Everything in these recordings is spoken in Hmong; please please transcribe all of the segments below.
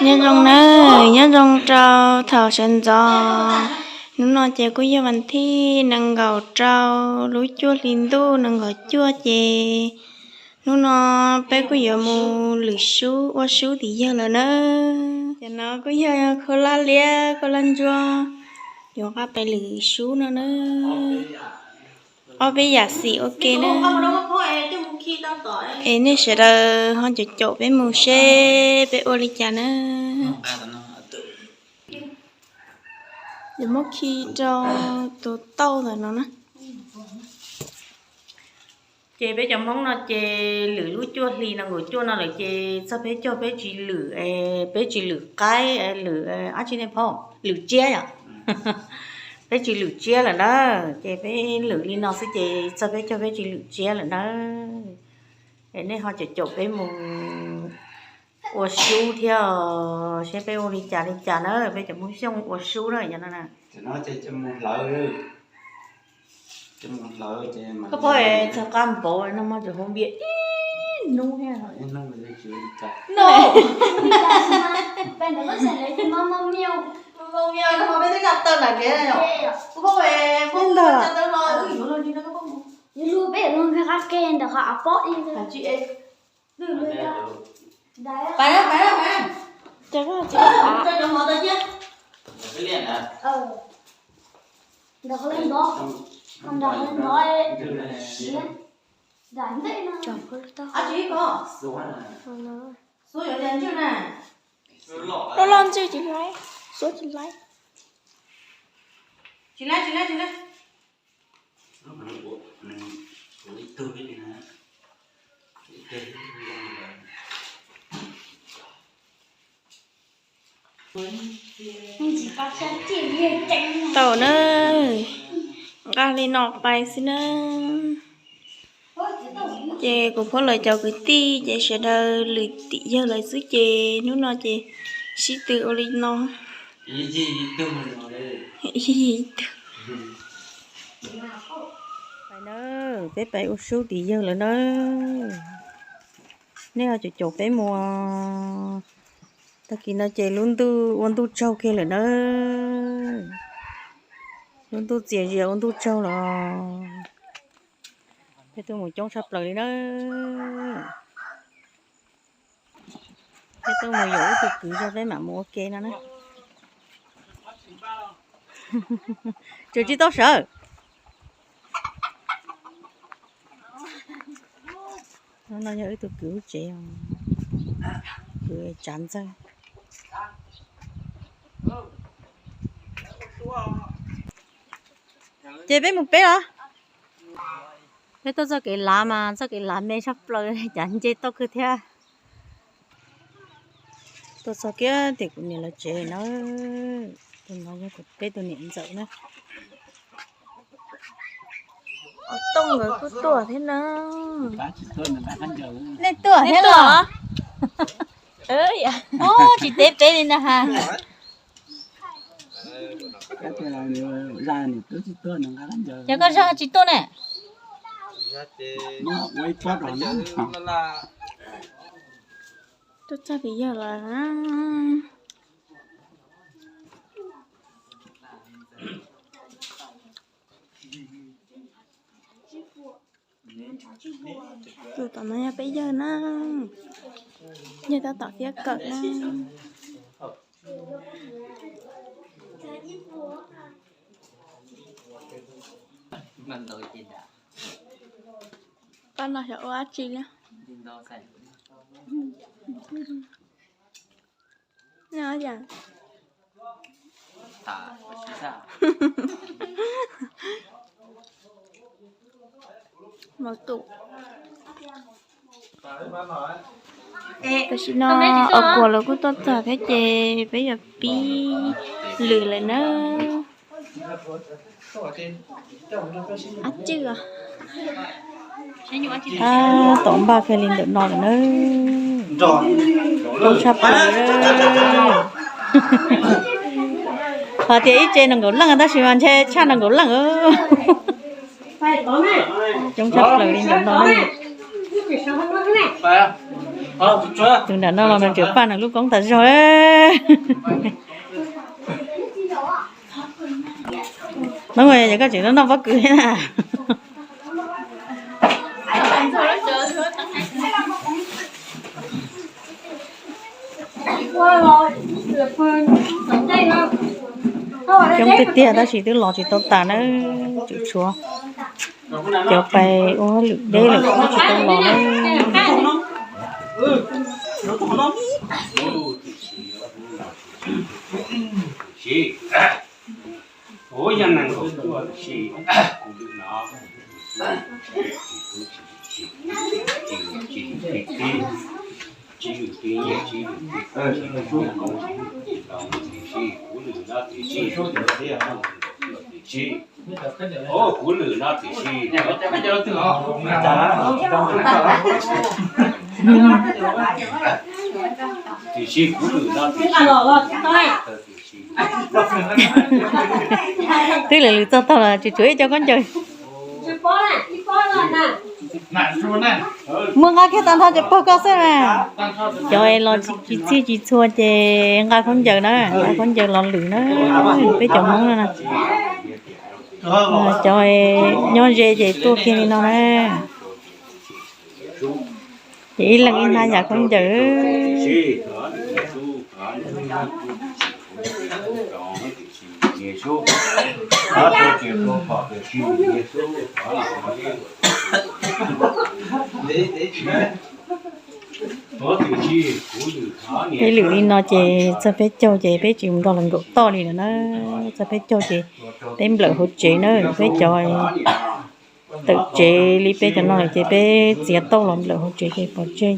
Nyob zoo nawb, nyob zoo rau thaum sawv ntxov. Hnub no ces kuj yog vas thib nees nkaum rau lub cuaj hli ntuj nees nkaum cuaj ces hnub no peb kuj yuav mus lwm sub ua sub tim yawg lawm nawb. Cov no kuj yog khaub hlab liab khaub hlab ntsuab, yuav nqa pais lwm sub no nawb. Ob peb yam xim ua ke na. Es nej sawv daws ho caum caum peb mus seb peb ua li cas na. Yuav muab khi rau tus tauj ntawm no na. Ces peb cov Hmoob no ces lwm lub cuaj hli nees nkaum cuaj no lawm ces txog peb caug peb tsis lwm, peb tsis lwm qaib, lwm dab tsi ne phauj, lwm tsiab yom. Peb tsis lwm tsiab lawm na, ces peb lwm li no xwb ces txog peb caug peb tsis lwm tsiab lawm na. Es nej ho caum caum peb mus ua sub thiab seb peb ua li cas li cas na, peb cov Hmoob Xyooj ua sub na yog no na. Koj pom txog qab npaum no mas tseem hu npias ib hnub thiab. No. Pais na, pais na, pais na. Ntawm qhov ntawd cia. Ntawm qhov ntawd ntov, qhov ntawd ntov siav. Dam ntej no. Ab tsis ko. Xuab yuav cas ntswj na. Loj loj ntswj tsis laib, xuab tsis laib. Tsis laib, tsis laib, tsis laib. Tau na, nqa li no pais xwb na. Ces kuv phob lawv cov kwv tij ces sawv daws lwm tim yawg lawv xwb ces hnub no ces sib tw ua li no. Pais na, peb pais ua sub tim yawg lawm na. Nej ho caum caum peb mus. Tag kis no ces lub ntuj ua ntuj tsaug kiag lawm na. Lub ntuj txias zias ua ntuj tsaug los. Peb tuaj mus coob tshaj plaws li na. Peb tuaj mus yuav ib tug kwv zog peb mam mus ua ke no na. Tseem tsis tau sawv. No yog ib tug kwv lub tsev, kwv tsav ntxawg. Ces peb mus peb los. Peb tuaj txoj kev lav mas txoj kev lav me tshaj plaws, cav nce toj kawg thiab. Tuaj txog kiag tim kuv niam lawv tsev na. Tus no yog peb tus niam ntxawm na. Tooj nkawd kuj tuaj thiab na. Nej tuaj thiab los? Tsis teb peb li na ha. Yog koj zaj tsis tuaj ne? Tuaj txog tim yawg lawm. Tus tom no yog peb yawg na. Yawg tab tom fiab kawm na. Pab no xyov ua dab tsi li. Tam sim no Os Kuas lawv kuj tuaj txog thiab ces peb yuav pib lwm lawm na. Ab tswj os. Tom npaj kiag li ntawm no lawm na. Coob tshaj plaws. Hos tias ib tse nees nkaum leej tab sis mas ntshe tshaj nees nkaum leej. Coob tshaj plaws li ntawm no na. Tus nram no los nws tseem paj nws lub koob tas zog. No yog koj tseem noj pob kws thiab na. Coob tiag tiag tab sis twb los tsis tau tas na, tseem tshuav cov pais ua lwm deb lawm twb tsis tau los na. Kuv lwm no tiam sis, kuv lwm no tiam sis, tiam sis kuv lwm no tiam sis, tiam sis. Twb lwm lwm txog tag los tseem tshuav ib co khaub ncaws. Muaj nqa kiag tag nrho cov pawg koj xwb na. Cov los tsis txhij tsis txhua ces nqa khaub ncaws na, nqa khaub ncaws los lwm na, peb cov Hmoob no na. Cov nyob ze ces tuaj kiag li no na. Ces ib leeg ib hnab yam khaub ncaws. Peb lwm li no ces txog peb caug ces peb tsis mus nrog lawv nkaum toj li lawm na. Txog peb caug ces peb nplawm hauv tsev na, peb cov tawm tsev li peb cov no lawm ces peb txiav tauj los nplawm hauv tsev ces pov tseg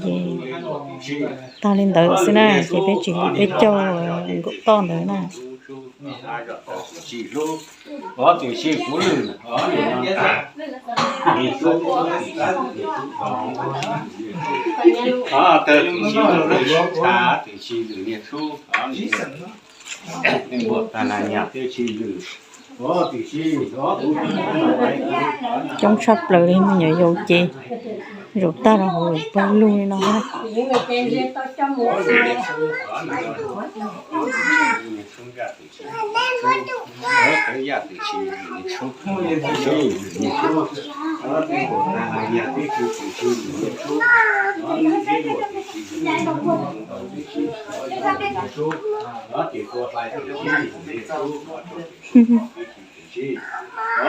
ces tag li ntawd xwb na, ces peb tsis li peb caug nkaum toj ntawd na. Coob tshaj plaws li, me nyuam yaus ces zaum tag rau hauv pawg lug li no.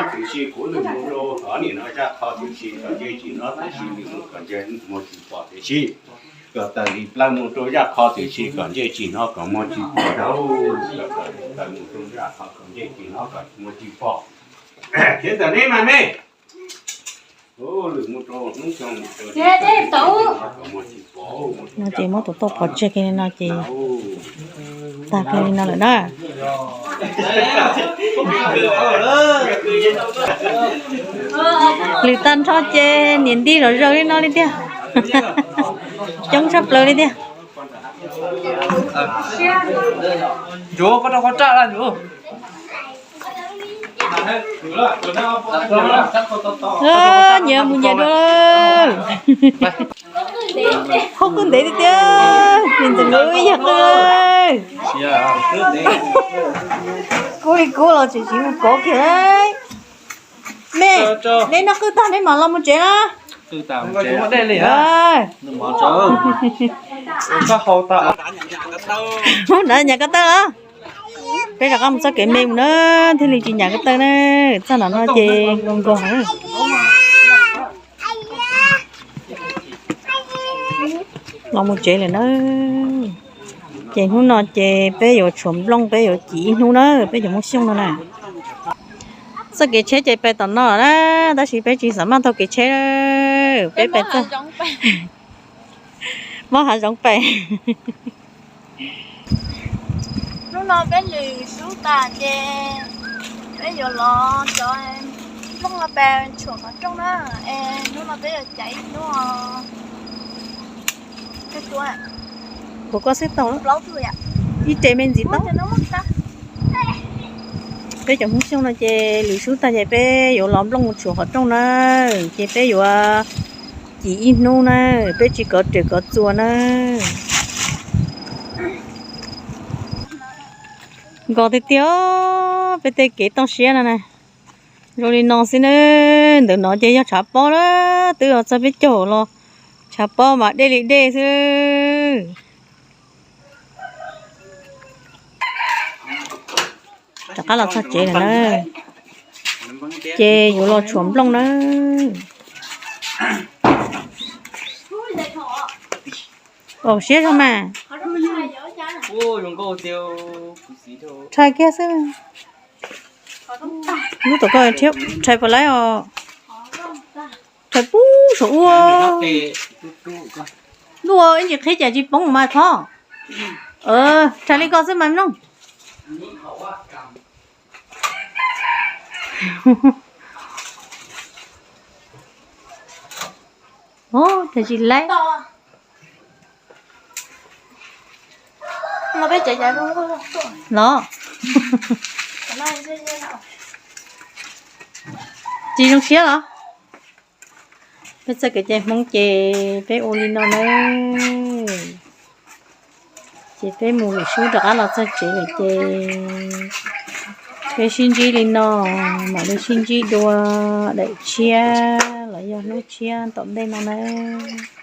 Tiam sis kuv lwm mus rau hov nim no zaj qho tiam sis kom ntsej tsis nyob, tiam sis lwm mus kom ntsej muag tsis pom tiam sis kom tawm li plawv mus rau zaj qho tiam sis kom ntsej tsis nyob kom muag tsis pom rau, kom tawm li plawv mus rau zaj qho kom ntsej tsis nyob kom muag tsis pom. Thiab ntawm neb mas me No ces muab tus tauj pov tseg kiag li no ces tag kiag li no lawm na. Lwm tag nrho ces niam nti zom zaws li no li tiag. Coob tshaj plaws li tiag. Nyias mus nyias dua. Qhov qwj ntev tiag tiag, nws ntxeev ib yam qwj. Kub li kub los tseem tsis mus kov kiag. Me, neb noj qwj tag neb mam los mus tsev na. Hub, nrad nyam ko taw los. Peb rov qab mus txoj kev me mus na, thiaj li tsis nyam ko taw na. Txoj nram no ces nkaug nkaug na. Los mus tsev lawm na. Ces hnub no ces peb yuav tshuav nplooj, peb yuav cim ib hnub na, peb cov Hmoob Xyooj no na. Txoj kev tsheb ces pais tom no na, tab sis peb tsis xav maj taug kev tsheb, peb pais txog mob hav zoov pais. Hnub no peb lwm sub tas ces peb yuav los cov nplooj no pais tshuam qhov rooj na, es hnub no peb yuav caiv ib hnub. Kuv koj xwb tau, ib re me ntxiv tau. Peb cov Hmoob Xyooj no ces lwm sub tag ces peb yuav los nplooj mus tshuam qhov rooj na, ces peb yuav Cim ib hnub na, peb tsis kov rwm kov txuas na. Nkos tiag tiag, peb tej kev toj siab no na. Zoo li no xwb na, ntawm no ces yog tshav pob na, twb los txog peb caug los tshav pob mas dej li dej xwb. Rov qab los txog tsev lawm na, ces yuav los tshuam nplooj na. Au, siab zog mas. Rhais kiag xwb. Lub tom ko rhais puas laib os. Rhais pub saum ua. Lub ua ib ntsis qhib cas tsis poob mas thov. Rhais li ko xwb mas mloog. Ov, cas tsis laib. Los, tsis zoo siab los? Peb txoj kev cai Hmoob ces peb ua li no na. Ces peb mus lwm sub rov qab los txog tsev lawm ces peb sib ntsib li no, mam li sib ntsib dua daim tshiab los yog hnub tshiab tom ntej no nawb.